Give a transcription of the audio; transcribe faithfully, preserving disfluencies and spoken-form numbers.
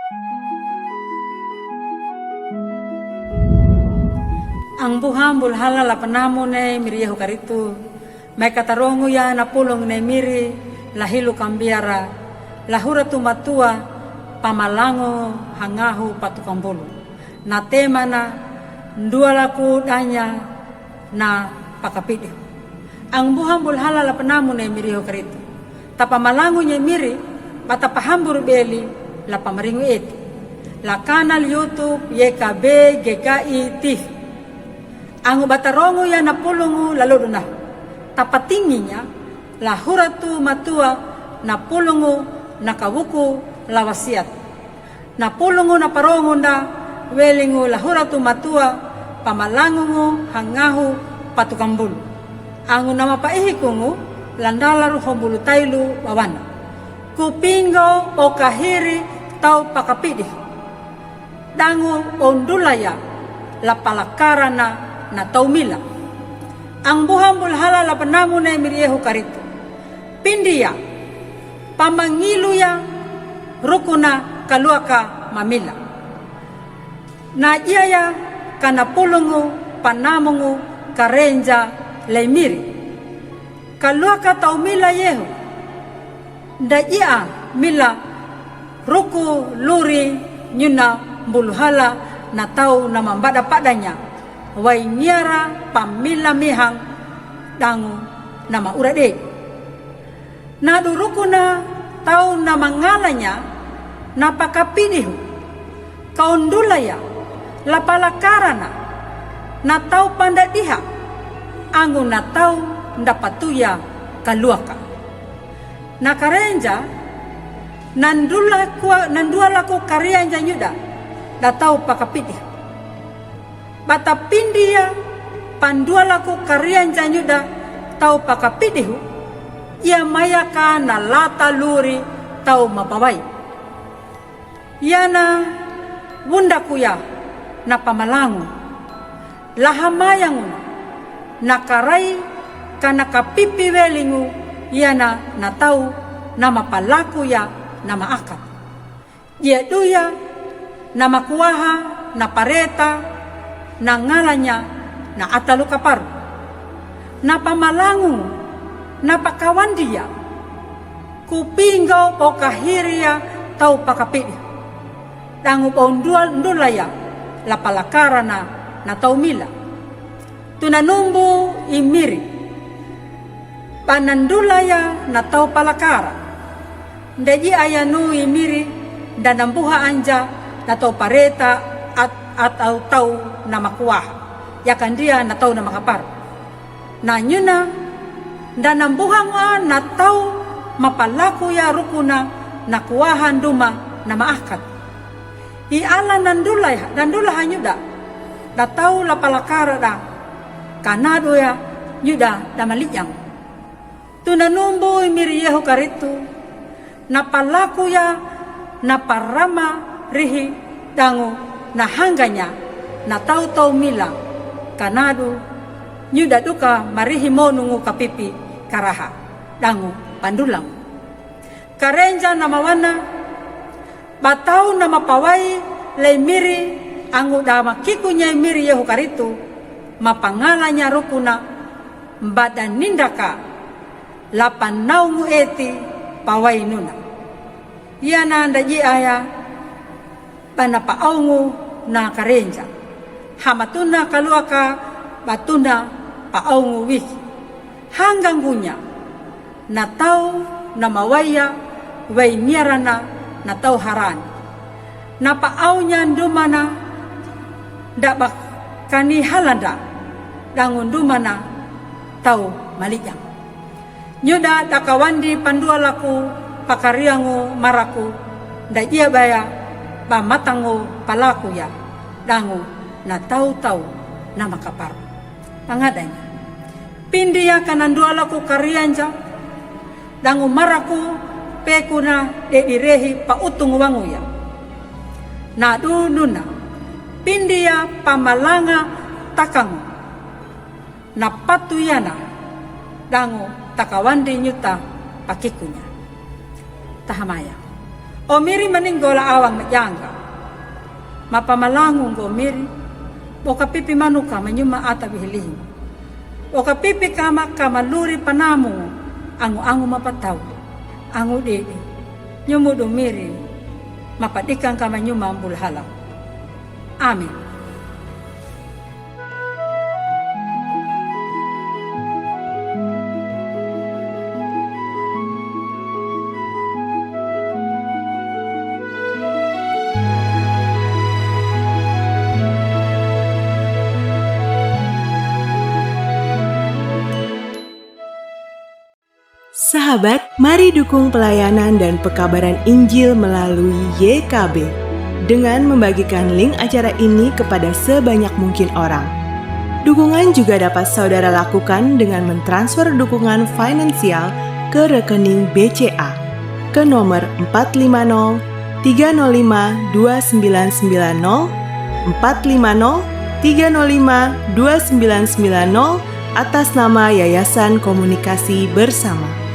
Ang buham bulhala la panamu ne miri Yehu Karitu, mai katarongu ya na pulung ne miri la hilu kambiara, la hura tu matua, pamalangu hangahu patu kambulu. Na temana, ndua laku danya, na pakapidi. Ang buham bulhala la panamu ne miri Yehu Karitu. Tapamalangu ne miri, ba tapahambur beli, la pamaringu eti. La kanal YouTube, Y K B, G K I, T V. Angu batarongu ya na pulungu la loduna. Tapatinginya, la hura tu matua, na pulungu, na kawuku, la wasiat. Na pulungu na parongu nda, welingu la hura tu matua, pamalangungu hangahu patu kambulu. Angu na mapaihikungu, la ndalaru hombulu tailu wawana. Kupingo o kahiri tau pakapidi. Dangu o ndulaya, la palakarana na tau mila. Ang buham bulhala la panamu ne miri Yehu Karitu. Pindia, pamangiluya, rukuna kaluaka mamila. Na iaya kana pulungu panamungu karenja lei miri. Kaluaka tau mila Yehu. Nda ia mila ruku luri nyuna buluhala na tau na mambada padanya. Wai niara pamila mihang dangu na maura de. Na durukuna tau na mangalanya na pakapidihu. Kau ndulaya la palakarana na tau pandadiha angu na tau ndapatuya kaluaka. Na karenja na ndula kua na ndua laku karianja nyuda da tau pakapidihu. Bata pindia pandua laku karianja nyuda tau pakapidihu, ia mayaka na lata luri tau mapawai. Ia na wundakuya na pamalangu, lahamayanguna na karai kana kapipi welingu, ia na na tau na mapalakuya na maakat. Ia duya, na makuaha, na pareta, na ngalanya, na atalu kaparu. Na pamalangu, na pakawandia, kupingau pau kahiria tau pakapidi. Dangu pau ndua ndulaya, la palakarana, na tau mila. Tu na numbu i miri. Ba na ndulaya na tau palakara. Nda ji aya nu i miri, nda nambuha anja, na tau pareta, at, at au tau na makuaha. Ia kandia na tau na makapar. Na nyuna, nda nambuha mua na tau mapalaku ia rukuna, na kuaha nduma, na maakat. I ala na ndula, na ndula ha nyuda, da tau la palakara da, kanadu ia nyuda da malijang. Tu na numbu i miri Yehu Karitu, na palaku ia, na parama rihi dangu, na hangganya, na tau tau mila, kanadu, nyuda duka marihi monungu kapipi karaha, dangu pandulang. Karenja na mawana, ba tau na mapawai lei miri angu da makiku nyai miri Yehu Karitu, mapangalanya rukuna, ba da nindaka, la panaungu eti pawai nuna. Ia na nda ji aya, ba na paaungu na karenja. Hamatuna kaluaka, ba tuna paaungu wiki. Hanggangunya, na tau, na mawaia, wai niarana, na tau harani. Na paaunya ndumana, da ba kani halanda, dangu ndumana, tau malijang. Nyuda da kawandi pandua laku, pakariangu maraku, da ia baya, ba matangu palaku ia, dangu na tau tau na makapar. Pangadanya. Pindia kana ndua laku karianja, dangu maraku pekuna de direhi pa utung wangu ia. Na du nuna. Pindia pamalanga takangu. Na patu iana, dangu takawandi nyuta pakikunya. Tahamaya. O miri maninggola awang majanga, mapamalangu ngo miri, boka pipi manuka manyuma ata bihilihi. Boka pipi kama kama luri panamu, angu-angu mapatau, angu didi, nyumudu miri, mapadikang kama nyuma mbulhala. Amin. Sahabat, mari dukung pelayanan dan pekabaran Injil melalui Y K B dengan membagikan link acara ini kepada sebanyak mungkin orang. Dukungan juga dapat saudara lakukan dengan mentransfer dukungan finansial ke rekening B C A ke nomor empat lima nol tiga nol lima dua sembilan sembilan nol, empat lima nol tiga nol lima dua sembilan sembilan nol, atas nama Yayasan Komunikasi Bersama.